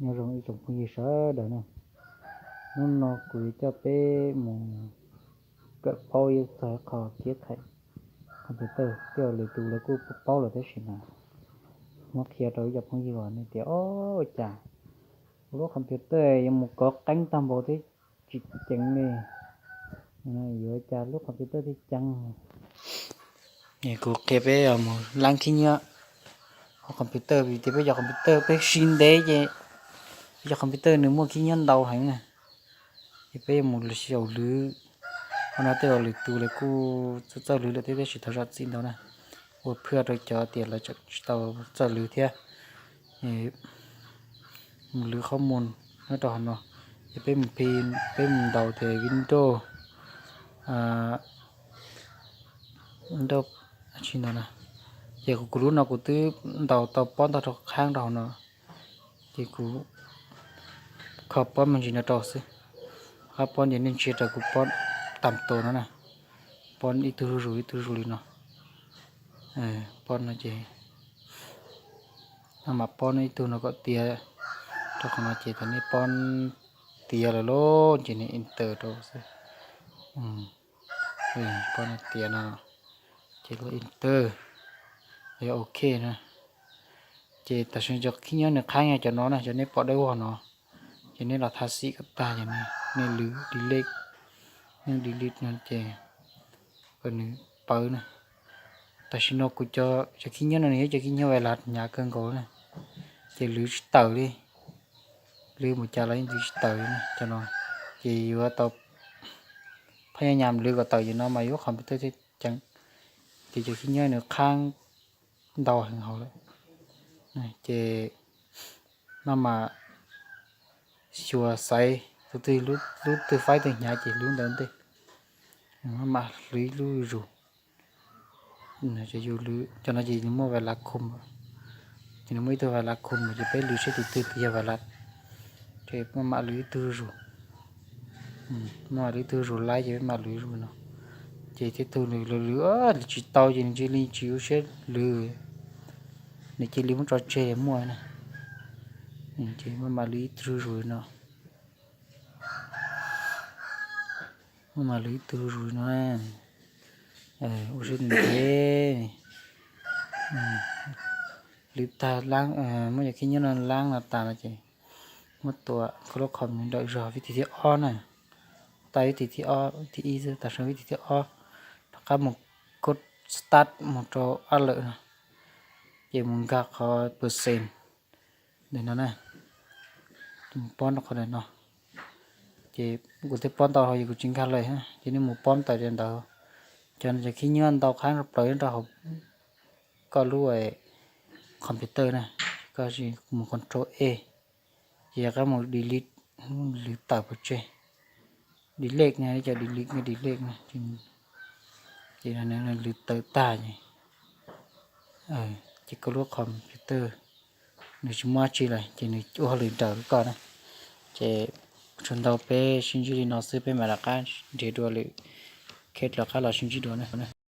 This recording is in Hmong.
Nyob zoo ib tsoom phooj ywg sawv daws na, hnub no kuv yuav coj peb mus kawm paub ib txog qhov kiab khaim computer, tej zaum lwm tus lawv kuj paub lawm tab sis mas muab qhia rau ib co phooj ywg uas nej tias, o, ua cas lub computer yuav mus kov qeeb tag npaum thiab tsis ceev li, yuav cas lub computer thiaj ceev. Kuv qhia peb mus laab khib nyiab hauv computer vim tias peb cov computer peb siv ntev ces peb cov computer nws muaj khib nyiab ntau heev na. Ces peb yuav mus xyaum lwv, qhov no tej zaum lwm tus lawv kuj txawj lwv lawm thiab tab sis thov zam txim ntau na, ua phuaj rau cov tias lawv tseem tsis tau txawj lwv thiab. Mus lwv qhov mus nyob rau hauv no, ces peb mus phi, peb mus ntaus tias Windows, Windows tsis ntau na. Ces kuv, kuv lub no kuv twb ntaus tau pob ntog rau qhab rau hauv no, ces kuv kho pob me ntsis no rau xwb. Qab pob ces nej ntsia rau kuv pob tam tus no na, pob ib tug zuj zus ib tug zuj zus li no. Pob no ces maj mam pob ib tug no kom tiav rau qhov no ces thaum nej pob tiav lawm lauj ces nej enter rau xwb. Pob no tiav no ces lub enter, yog ok na. Ces tam sim no cov khib nyiab nws qhab yog cov no na, cov nej pom dawb vog no, ces nej los tha xim kom tag ces nej lwv delete, nej delete no ces kom nws pawv na. Tam sim no kuv cov, cov khib nyiab no nws yog cov khib nyiab vais las hnyav kawg nkaus na, ces lwv tsis tawm li, lwv mus cas los yeej lwv tsis tawm li na cov no. Ces yuav tau phaj nyab nyam lwv kom tawm ces no mas yus computer thiaj ceev. Ces cov khib nyiab nws qhab ntau heev hauv lawm, ces maj mam xyuas xaiv tus twg, lub twg faib twg hnyav ces lub ntawd ntej, maj mam lwv ib lub zuj zus. Cov no ces nws muaj vais las khum, ces nws muaj ib tug vais las khum ces peb lwv seb tus twg yog vais las, ces maj mam lwv ib tug zuj zus. Maj mam lwv ib tug zuj zus laib ces peb mam lwv zuj zus no. Ces tej tug nws lwv lwv tsis tau ces nws cia li tsis ua siab lwv, nws cia li muab tso tseg muaj na. Ces maj mam lwv ib tug zuj zus no. Maj mam lwv ib tug zuj zus no. Ua siab ntev, lwv tag laab, muab cov khib nyiab no laab no tas no ces muab tua koj lub qhov mus nrawm zog vib thim thib ob na. Tau vib thim thib ob, thib ib xwb, tas sab vib thim thib ob, rov qab mus koj start mus rau ab lawm no, ces mus nkag qhov percent ntawm no na, mus pob rau qhov ntawm no. Ces kuv twb pob ntau hos yog kuv tsis nkag lawm, ces nej mus pob tawm li ntawd. Cov no cov khib nyiab ntau qhab plaws nyob rau hauv koj lub computer na, koj mus control A, ces yog qab mus delete, lwv tawm pov tseg, delete na, cov delete, delete na, ces lwv tawm tag ces, ces koj lub computer nws tsis muaj dab tsi lawm ces nws ua hauj lwm nrawm rau koj na. Ces tsuas ntau peb sib ntsib li no xwb, peb mam rov qab nrhiav dua lwm, kheb rov qab los sib ntsib dua na.